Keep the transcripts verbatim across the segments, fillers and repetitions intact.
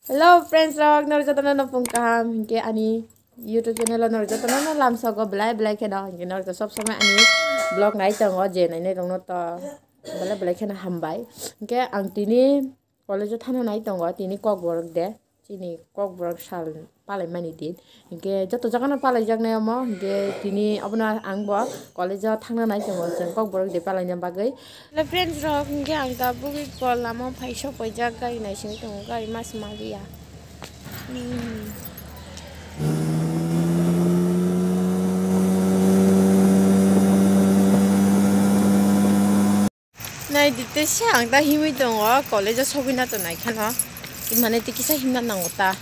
Hello friends rok, norok jotono no phung kaham, hinkhe ani YouTube channel o norok jotono no lamsogo belai belai kheno, hinkhe norok sob somoi ani vlog nai tongo, je nainai rokno to belai belai kheno hambai. Hinkhe ang tini college o thana nai tongo, tini Kokborok de, chini Kokborok sal palaimani din. Hinkhe joto jagano palaijaknai omo, hinkhe tini obono ang bo college o thangna nai tongo, chwng Kokborok de palaina bagwi. Hello friends rok, hinkhe ang tabuk kol lama phai sok paijak, gari naising tongo, gari mas magiya. Hmm. Nai di te se ang ta himwi tongo, college o sogwi na tonai khano. Mane tei kisa himna nango ta.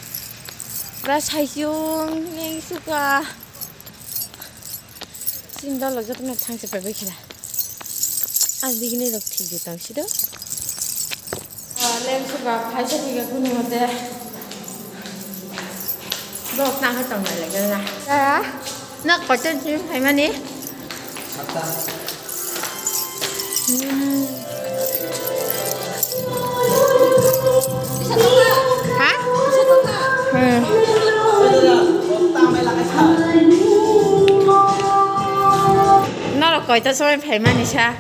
Pura saichung leng suka. Chini dolo jotono thangse paibai khela. Ang digini rok thik di tong sido. Leng suka, phai se thik kunu hote. Bok nang ha tong lai le na. Sa, na kochen chim phaimani. Hmm. Ha? Hmm. Norok koita somoi phaimani sa?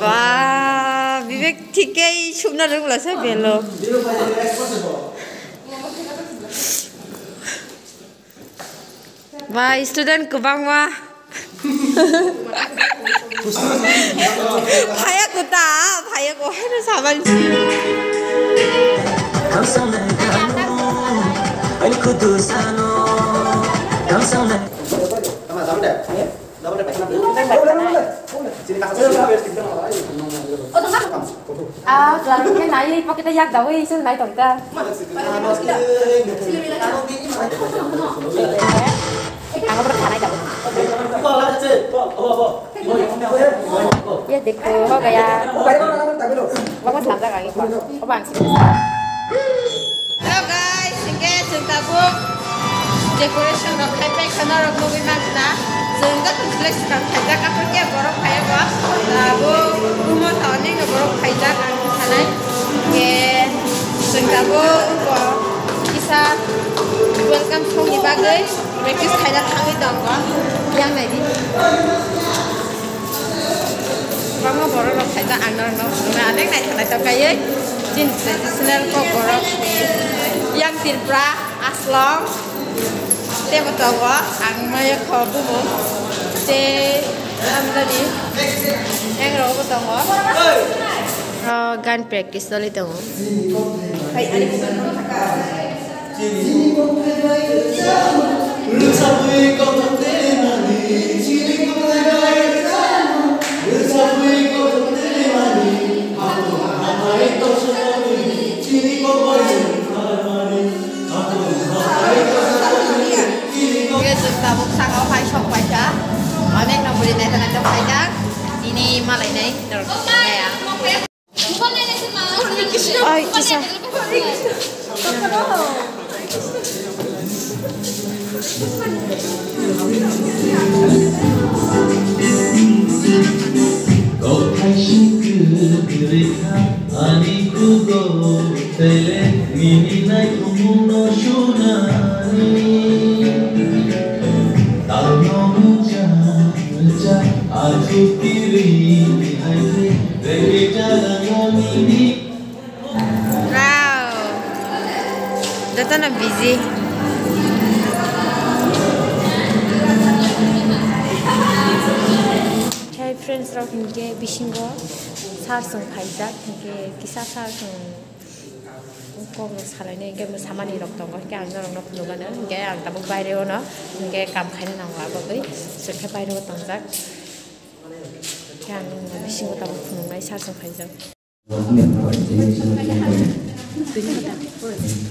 Ba, Vivek thik khe sukna rwgwla sa belo. Ba, student kwbangma. Phaya kwta, phaya ko heno saban si. Ah, kelar ke nai pocket yak dawi isu nai tong ta. Ang pura khanai dawi. Ye dekho, ho gaya. Baba thamjak agi pa. Baba ang sini. Hello guys, hingke chwng tabuk decoration rok khai pai khana rok nugwi mankha. Chwng joto chwlai swkang khaijak, aphuru khe borok phaiya bo. Abo room o thawi nini borok khaijak ang thanai. Hingke chwng tabuk bo kisa welcome song ni bagwi practice khaina thangwi tongo. Yang nai di. Kwbangma borok rok khaijak, ang norok no phunuknai, onek naithok naithok kaiwi chini traditional kok borok ni yang Tripura aslong teibo tongo, ang maya kho bumung tei amjani yang rok bo tongo. O gan practice choli tongo. Tabuk saka o phai sok paikha, onek no bwrwi naithok naithok phaikha, tini malainai norok. Ai, kisa. Ani kugo tele nini nai kumu no sunani. Tamo mucha mucha aju kiri hai. Wow. Jotono busy. Hai friends rok, hinkhe bisingo sir song phaijak, hinkhe kisa sir song kok no salainai, hinkhe mwsamani rok tongo, hinkhe ang norok no phunukgano, hinkhe ang tabuk baire o no, hinkhe kam khaina nango abagwi, chwngkhe baire o tongjak. Khe ang bisingo tabuk phunuknai sir song phaijak.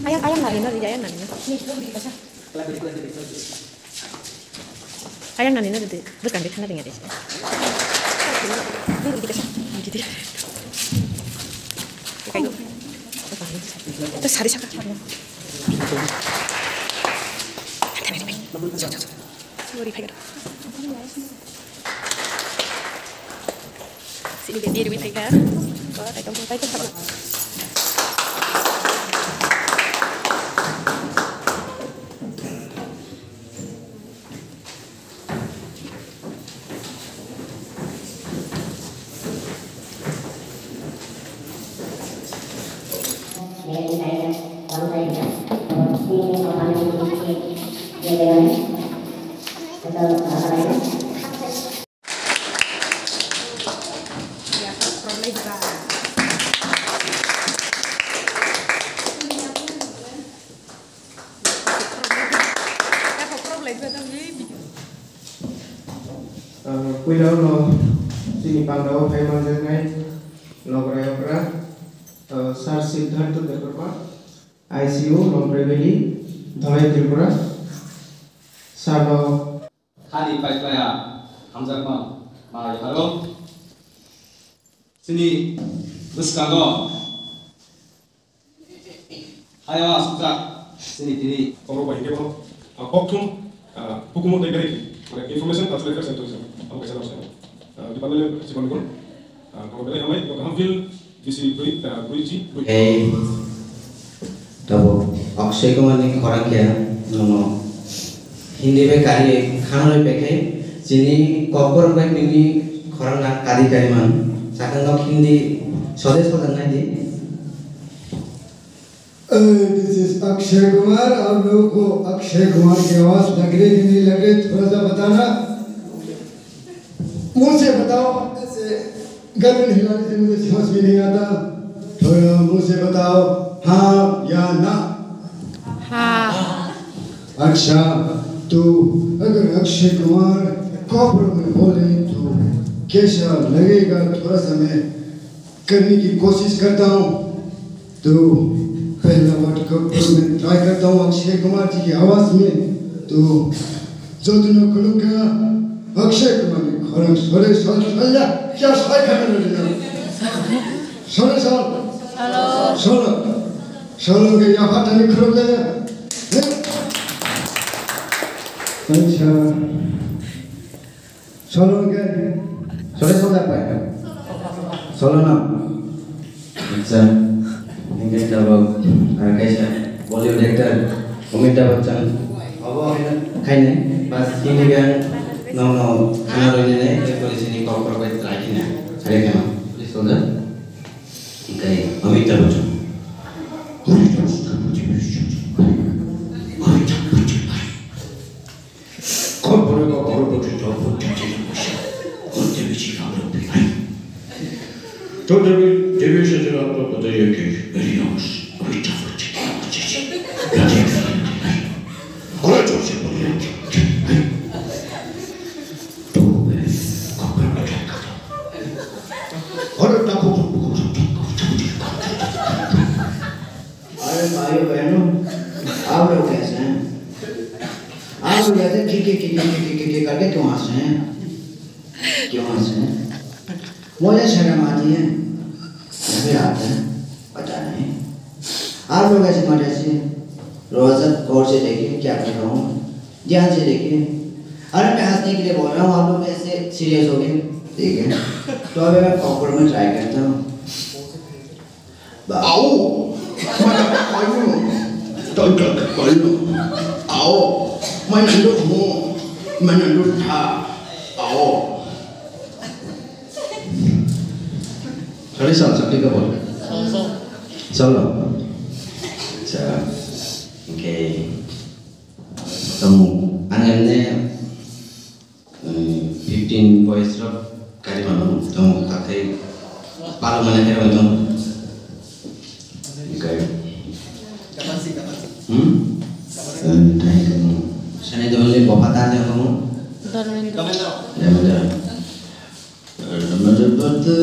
Ayang, ayang nani no, ayang nani no. Ayang nani no, dede, bwskang de thangna ringya de. Dede. Ito sari saka. Sori phai. Sini dia diri witri ka. Wah, tai tong tai tong. Ah, puila ulo chini pandao phai manjaknai logra yokra, ah, Sir Siddhartha Debbarma, I C U, Longprai Valley, Dhalai, Tripura. Sir no Thani paislaya hamjakma mai haro. Chini bwskango hayao asukjak chini tini. Khobor bai hwnkhe bono, ah, kokthum, ah, hukumu tei bereki, mane information cultural affairs and tourism, abo kaisa nang sano. Ah, department ni chikon ni kon, ah, khobor belai hambai, bo kaham field, bisi brwi, ah, brwi ji, brwi. Ei, tabuk Akshay Kumar ni khorang khe nono Hindi bai kariwi khanarwi pekhe chini kokborok bai nini khorang na kadi kaiman. Sakang nok Hindi sode sode nai di. Hey, this is Akshay Kumar. आप लोगों को अक्षय कुमार की आवाज लग रही कि नहीं लग रही, थोड़ा सा बताना। मुंह से बताओ, ऐसे गर्दन हिलाने से मुझे समझ में नहीं आता। थोड़ा मुंह से बताओ, हाँ या ना। हाँ। अच्छा, तो अगर अक्षय कुमार कॉपर में बोले तो कैसा लगेगा? थोड़ा सा मैं करने की कोशिश करता हूँ। तो पहला वर्ड कॉपर में ट्राई करता हूँ अक्षय कुमार जी की आवाज में। तो जो दिनों खुलूंगा अक्षय कुमार ने खरंग सोरे सोरे सोरे क्या साइड खत्म हो जाएगा। Solo, solo. Solo. Solo. Solo ke yapha tani khulum le. Acha. Solo ke. Solo, solo apa ya? Solo no. Acha. Ini tabuk, ah, kaisa Bollywood actor Amitabh Bachchan. Obo khaina, pas ini kan no no khana roi ne ne, ekbar sini kok kok bai try khina. Are khana. Please, solo. Okay, Amitabh Bachchan. अरे भाइयों बहनों, आप लोग कैसे हैं? आप लोग ऐसे खी खी खी खी खी खी खी करके क्यों हंस रहे हैं? क्यों हंस रहे हैं? मुझे शर्म आती है, मुझे आता है, पता नहीं। आप लोग ऐसे मत हंसिए, थोड़ा सा गौर से देखिए क्या कर रहा हूँ, ध्यान से देखिए। अरे मैं हंसने के लिए बोल रहा हूँ, आप लोग ऐसे सीरियस हो गए, ठीक है? तो अभी मैं कॉकरोच में ट्राई करता हूँ। आओ, मैं पायलू, टंटक पायलू। आओ, मैं लूट हूँ, मैंने लूटा। आओ। Sorry, sir, sir, ठीक है, बोल। Solo. Acha. Okay. Tamo, ang emne, eh, fifteen boys rok kari mano, tamo, takhai palo mane khe tamo. Okay. Hmm? Eh, tahi tamo. Sani tamo le bopa ta tamo. Dharmendra. Dharmendra. मेरे पति,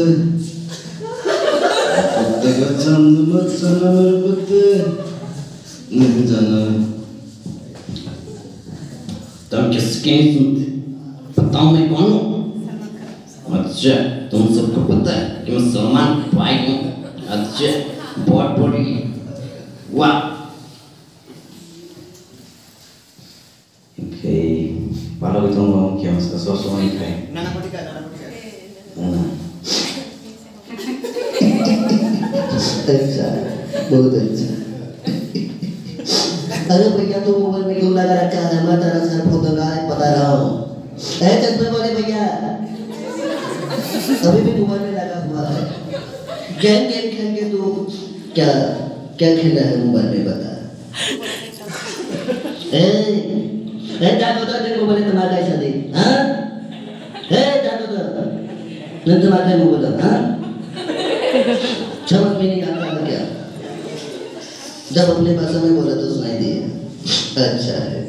पति का चंद मत चला मेरे पति, नहीं जाना। तुम किसके नहीं सुनते? बताओ मैं कौन हूँ? अच्छा, तुम सबको पता है कि मैं सलमान भाई हूँ। अच्छा, बहुत बड़ी। वाह। Hingke palogwi tongo, hingke masa so so hingke. Nana kotika, nana kotika. Nana. Acha, bahut acha. अरे भैया, तू मोबाइल में क्यों लगा रखा है? मैं तेरा सर फोड़ दूंगा, बता रहा हूँ। ए चश्मे वाले भैया, अभी भी मोबाइल में लगा हुआ है। गेम, गेम खेल के तू क्या क्या खेला है मोबाइल में बता। ए, ए, जाको तो तेरे मोबाइल में दिमाग है शादी, हाँ? ए, जाको तो। नहीं दिमाग है मोबाइल, हाँ? समझ में नहीं आता है क्या? जब अपनी भाषा में बोला तो सुनाई दिए। अच्छा है।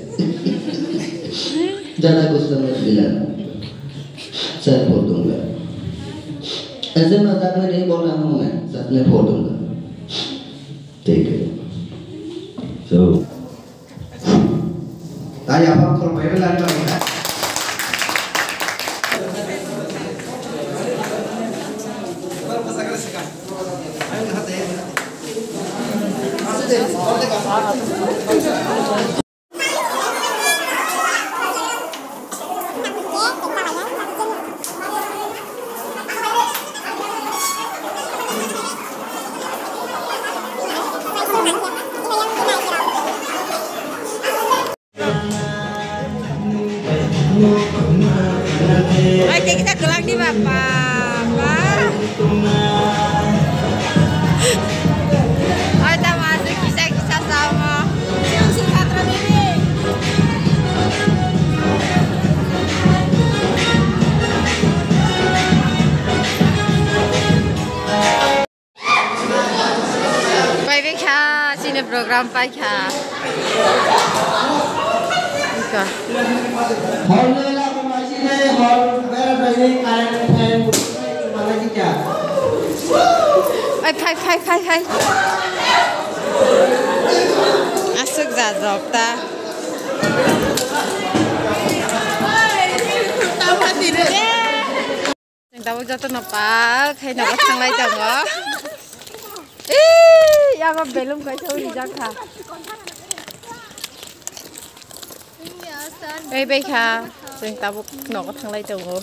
ज्यादा गुस्सा मत दिलाना। सर बोल दूंगा। ऐसे मजाक में नहीं बोल रहा हूँ मैं, सच में बोल दूंगा। ठीक है। So, tadi apa kalau Bible ada apa? Ai, tei kisa kwlangni ba, ba, ba. Ai, tamo aswk kisa kisa samo. Pai bai kha, chini program pai kha. Ika. Hall ni la ko ma chini hall bera bai ni current fan mana ki kya? Ai, phai, phai, phai, phai. Aswk jajok ta. Chwng tabuk jotono pal khai nogo thanglai tongo. Ee, yago belum kaisa rijak kha. Ei bai kha, chwng tabuk nogo thanglai tongo.